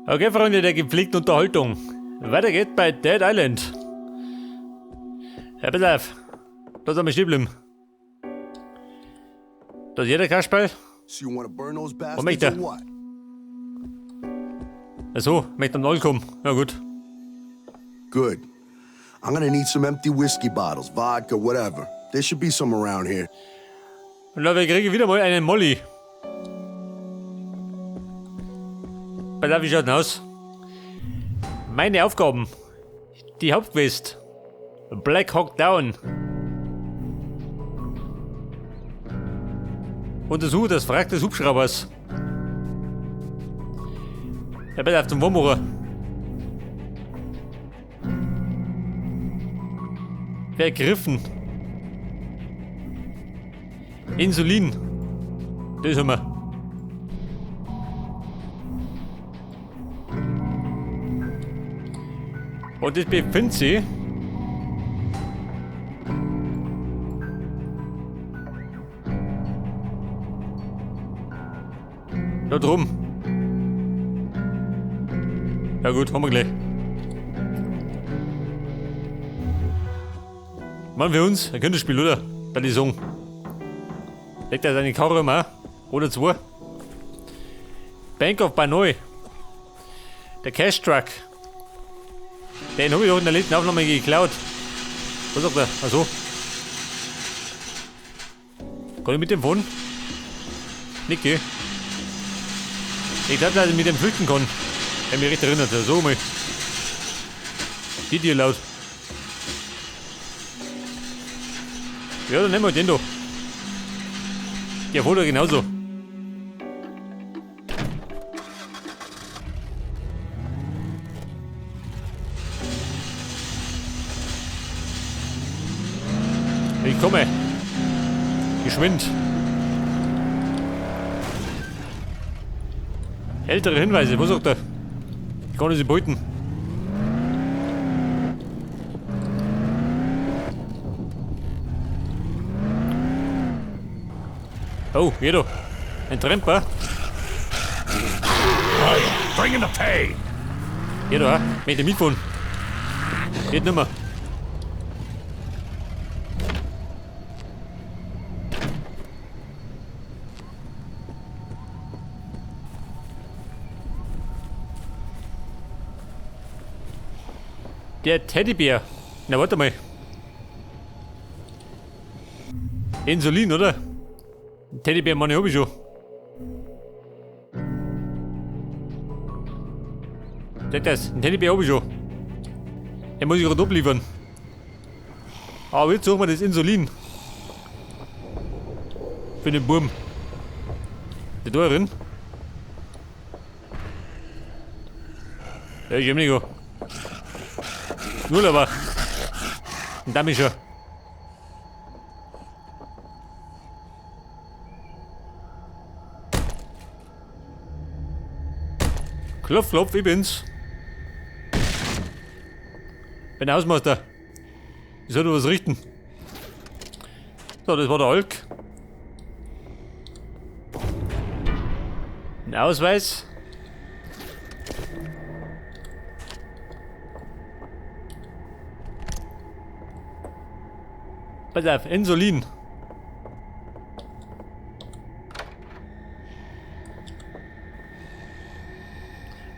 Okay, Freunde der gepflegten Unterhaltung. Weiter geht's bei Dead Island. Ja, pass auf. Da sind wir stehen geblieben. Da ist jeder Kasperl. So you want to burn those Wo möchte bastards er? or what? Achso, möchte am Nol kommen. Ja gut. Good. I'm gonna need some empty whiskey bottles, vodka, whatever. There should be some around here. Und Leute, wir kriegen wieder mal einen Molly. Pass auf, wie schaut denn aus? Meine Aufgaben. Die Hauptquest. Black Hawk Down. Untersuche das Wrack des Hubschraubers. Ja, pass auf, zum Wurmbohrer. Vergriffen. Insulin. Das haben wir. Und das befindet sich da drum. Ja gut, haben wir gleich. Mann, für uns, ein Kinderspiel, oder? Bei die Song. Legt er seine Karre mal. Oder zwei. Bank of Banoi. Der Cash Truck. Den hab ich doch in der letzten Aufnahme geklaut. Was sagt er? Achso. Kann ich mit dem fahren? Nicht, gell? Ich glaub, dass ich mit dem flüchten kann. Wenn mich recht erinnert. So mal. Die dir laut. Ja, dann nehmen wir den da. Der holt er genauso. Ich komme. Geschwind. Ältere Hinweise, wo sagt er? Ich kann sie beuten. Oh, hier da. Ein Tramper. Bring in the pain! Hier da, möchte mitfahren. Geht nimmer. Der Teddybär. Na, warte mal. Insulin, oder? Teddybär, meine hab ich schon. Sag das, ein Teddybär hab ich schon. Den muss ich gerade abliefern. Aber jetzt suchen wir das Insulin. Für den Burm. Der da drin. Ja, ich hab nicht. Null aber. Und damit schon. Klopf, klopf, ich bin's. Bin der Hausmeister. Ich sollte was richten. So, das war der Alk. Ein Ausweis. Pass auf, Insulin.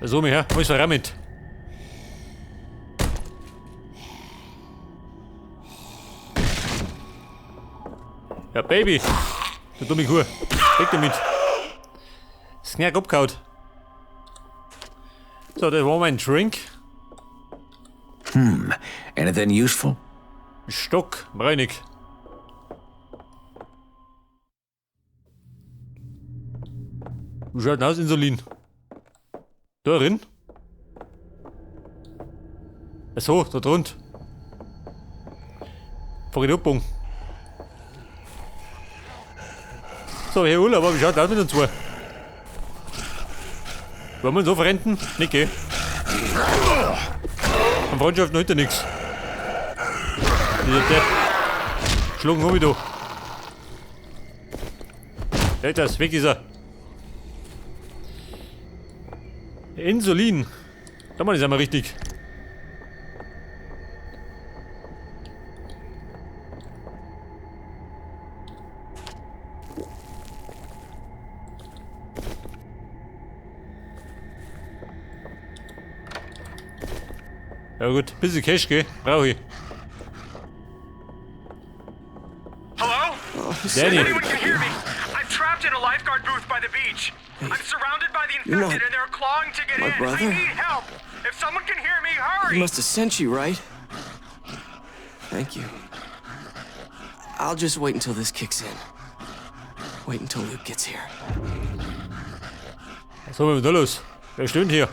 So, mir her, wo ist der mit? Ja, Baby. Du dumme Kuh. Weg damit. Das Knack abgehauen. So, das war mein Drink. Anything useful? Stock, breinig. Wie schaut denn aus, Insulin? Da drin? Achso, da drunter. Fahr ich. So, hier Urlaub, aber wie schaut aus mit uns zwei? Wollen wir uns so verrenten? Nicht, gell? An Freundschaft noch hinter nix. Dieser Depp. Schlagen hab ich da. Hält das, weg ist er. Insulin. Da mach ich's einmal richtig. Ja gut, bisschen Cash, gell? Brauch ich. Hello? Danny. Anyone can hear me? I'm trapped in a lifeguard booth by the beach. I'm surrounded by the You're infected not and they're clawing to get my in. I brother? need help. If someone can hear me, hurry. He must have sent you, right? Thank you. I'll just wait until this kicks in. Wait until Luke gets here. Was haben wir denn da los? Wer stöhnt hier?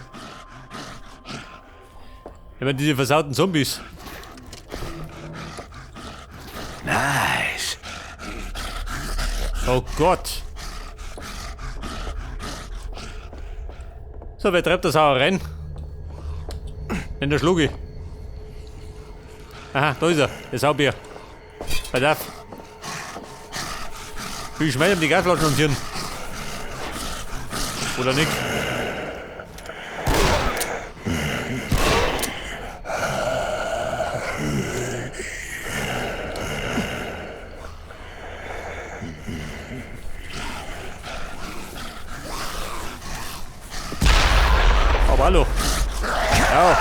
Ich meine, diese versauten Zombies. Nice. Oh Gott. So, wer treibt das auch rein? In der Schlugi. Aha, da ist er, der Saubär. Pass auf. Ich schmeiß ihm die Gasflaschen ins Hirn. Oder nicht? Aber hallo. Ja.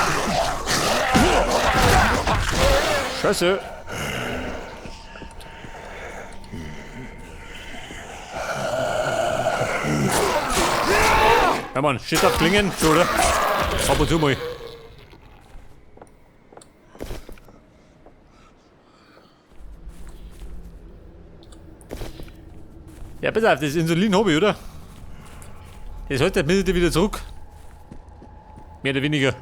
Scheiße. Ja Mann, shit auf Klingen, so, oder? Ab und zu mal. Ja, pass auf, das Insulin hab ich, oder? Das hält das Mittel wieder zurück. Mehr oder weniger.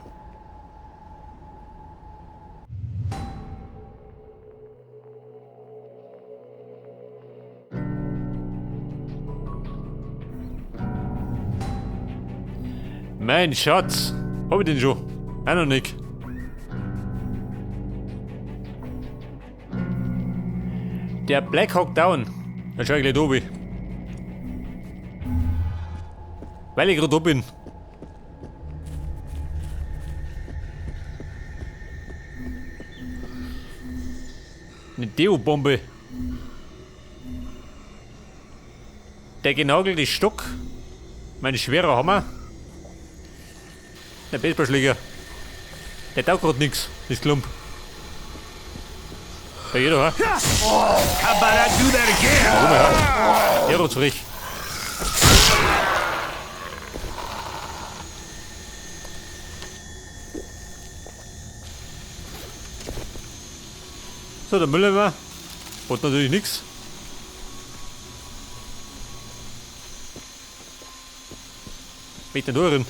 Mein Schatz. Hab ich den schon? Auch noch nicht. Der Black Hawk Down. Dann schau ich gleich da oben. Weil ich gerade da bin. Eine Deo-Bombe. Der genagelte Stock. Mein schwerer Hammer. Der Baseballschläger. Der taugt grad nix, das Klump. Ja, jeder, ha? How about I do that again? Warum, ja? Der hat's frech. So, der Mülleimer hat natürlich nix. Mit den Toren.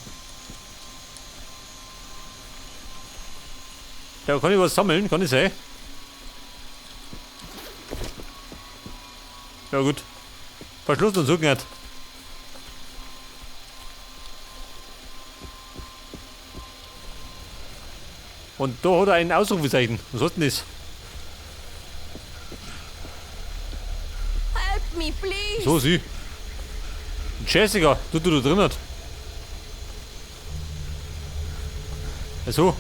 Da kann ich was sammeln, kann ich sein. Ja gut. Verschluss und zugehört. Und da hat er ein Ausrufezeichen. Was hat denn das? Help me, please. So, sie. Jessica, du da drin hat. So,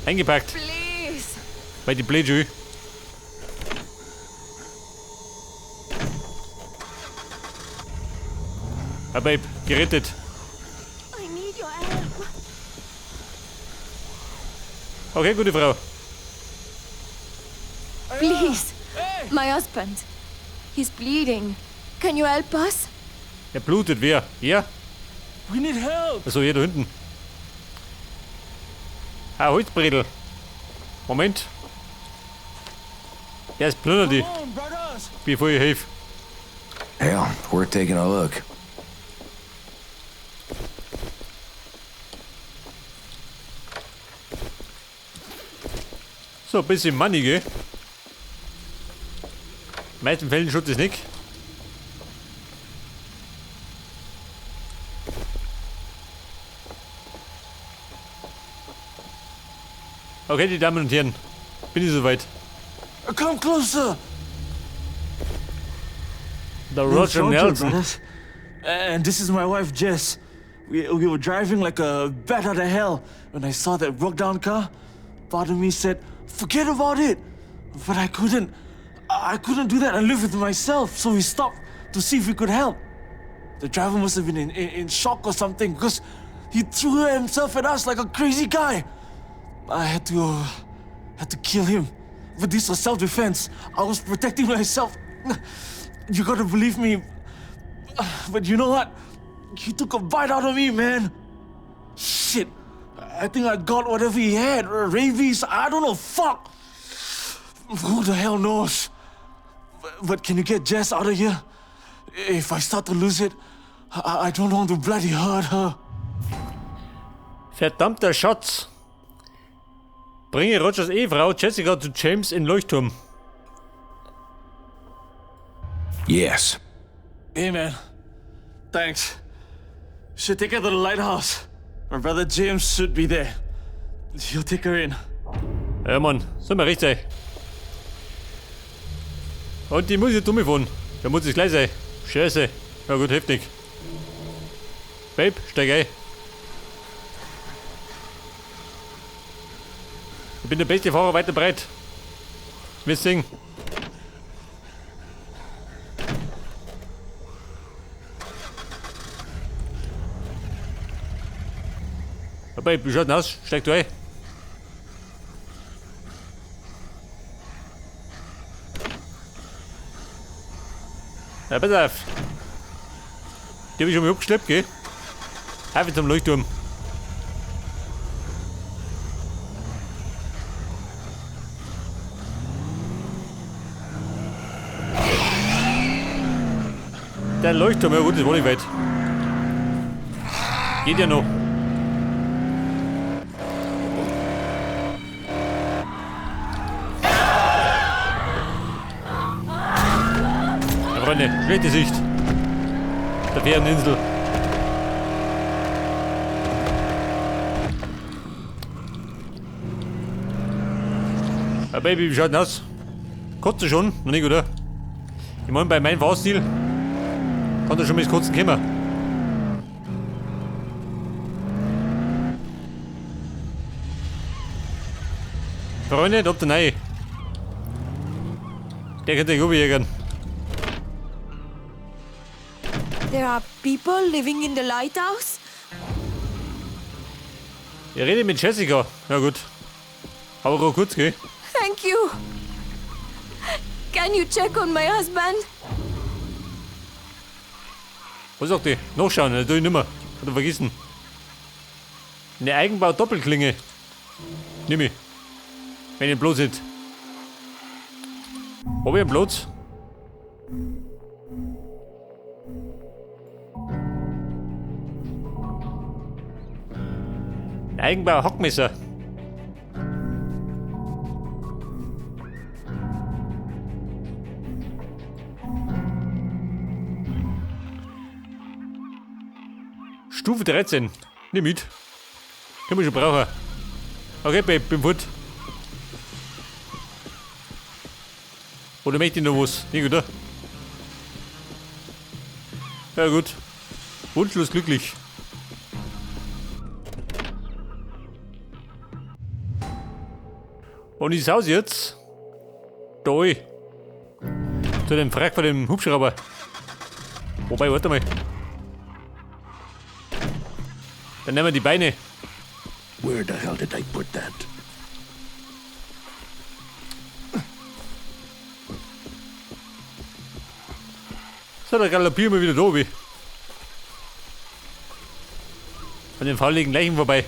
eingepackt. Please. Bei die Plätschö. Ah, Babe, gerettet. I need your help. Okay, gute Frau. Please. My husband. He's bleeding. Can you help us? Er blutet, wer? Er? We need help. Achso, hier da hinten. Ah, Holzbredel. Moment. Der ist plündert die, Come on, brothers. bevor ich helfe. Hell, worth taking a look. So, ein bisschen Money, gell? In den meisten Fällen schaut das nicht. Okay, die Damen und Herren, bin ich soweit. Come closer. Der Roger Nelson. Brothers. And this is my wife, Jess. We were driving like a bat out of hell when I saw that broke down car. Part of me said, forget about it. But I couldn't. I couldn't do that and live with myself, so we stopped to see if we could help. The driver must have been in shock or something because he threw himself at us like a crazy guy. I had to kill him. But this was self-defense. I was protecting myself. You gotta believe me. But you know what? He took a bite out of me, man. Shit. I think I got whatever he had. Rabies. I don't know. Fuck. Who the hell knows? But can you get Jess out of here? If I start to lose it, I don't want to bloody hurt her. Verdammter Schatz. Bringe Rogers Ehefrau Jessica zu James in Leuchtturm. Yes. Hey, man. Thanks. Should take her to the lighthouse. My brother James should be there. He'll take her in. Ja, Mann. Soll mir recht sein. Und die muss ich dumm fahren. Da muss ich gleich sein. Scheiße. Na gut, heftig. Babe, steig ein. Ich bin der beste Fahrer weit und breit. Wir singen. Ja, Babe, wie schaut denn aus? Steig du ein. Ja, pass auf. Die hab ich schon mal abgeschleppt, gell? Einfach zum Leuchtturm. Der Leuchtturm, ja gut, das war nicht weit. Geht ja noch. Ja, Freunde, schlechte Sicht. Der Fähreninsel. Ja, Baby, wie schaut denn aus? Kotze schon? Noch nicht, oder? Ich mein, bei meinem Fahrstil kann da schon mal das Kotzen kommen. Freunde, da habt ihr nein. Der könnte euch runterjagen. There are people living in the lighthouse? Ich rede mit Jessica. Na gut. Aber auch kurz, gell? Thank you. Can you check on my husband? Was sagt die? Nachschauen, das tue ich nimmer. Hat er vergessen. Eine Eigenbau-Doppelklinge. Nimm ich. Wenn ich bloß nicht. Hab ich einen Platz? Ein Eigenbau-Hackmesser. Stufe 13. Nimm mit. Können wir schon brauchen. Okay, Babe, bin fort. Oder möchte ich noch was? Nicht, oder? Ja gut. Wunschlos glücklich. Und ins Haus jetzt. Da. Zu dem Frack von dem Hubschrauber. Wobei, warte mal. Dann nehmen wir die Beine. Where the hell did I put that? So, da galoppieren wir wieder da oben. An den fauligen Leichen vorbei.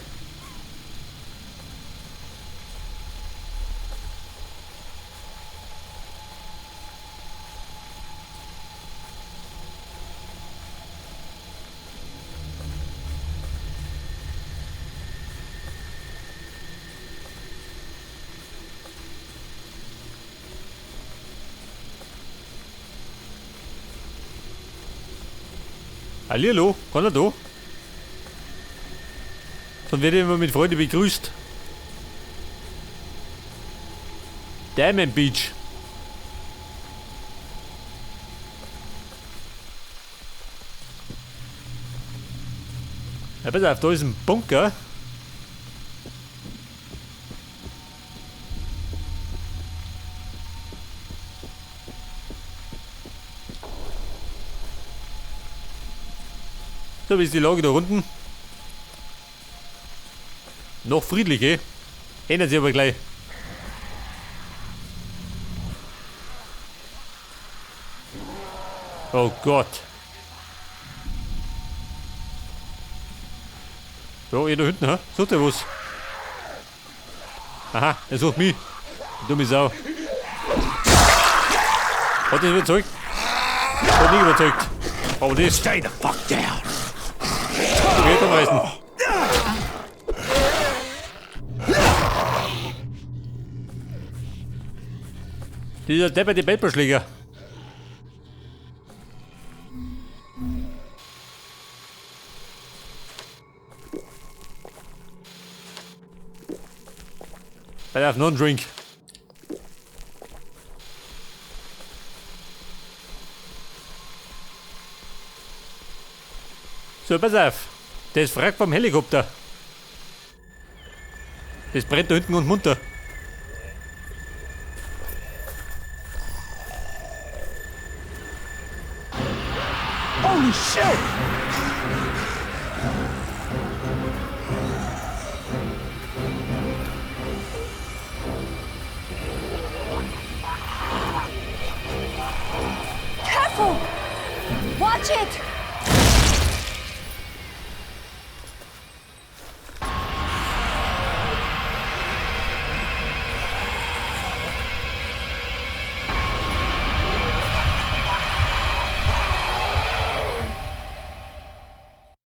Hallihallo, kann er da? Dann werde ich immer mit Freude begrüßt. Diamond Beach. Ja, pass auf, da ist ein Bunker. So, wie ist die Lage da unten? Noch friedlich, eh? Ändert sich aber gleich. Oh Gott. So, ihr da hinten, hä? Sucht er was? Aha, er sucht mich. Dumme Sau. Hat dich überzeugt? Hat nicht überzeugt. Aber das. Stay the fuck down. Okay, dann reißen. Dieser depperte Baseballschläger. I have no drink. So, pass auf. Das Wrack vom Helikopter. Das brennt da hinten und munter.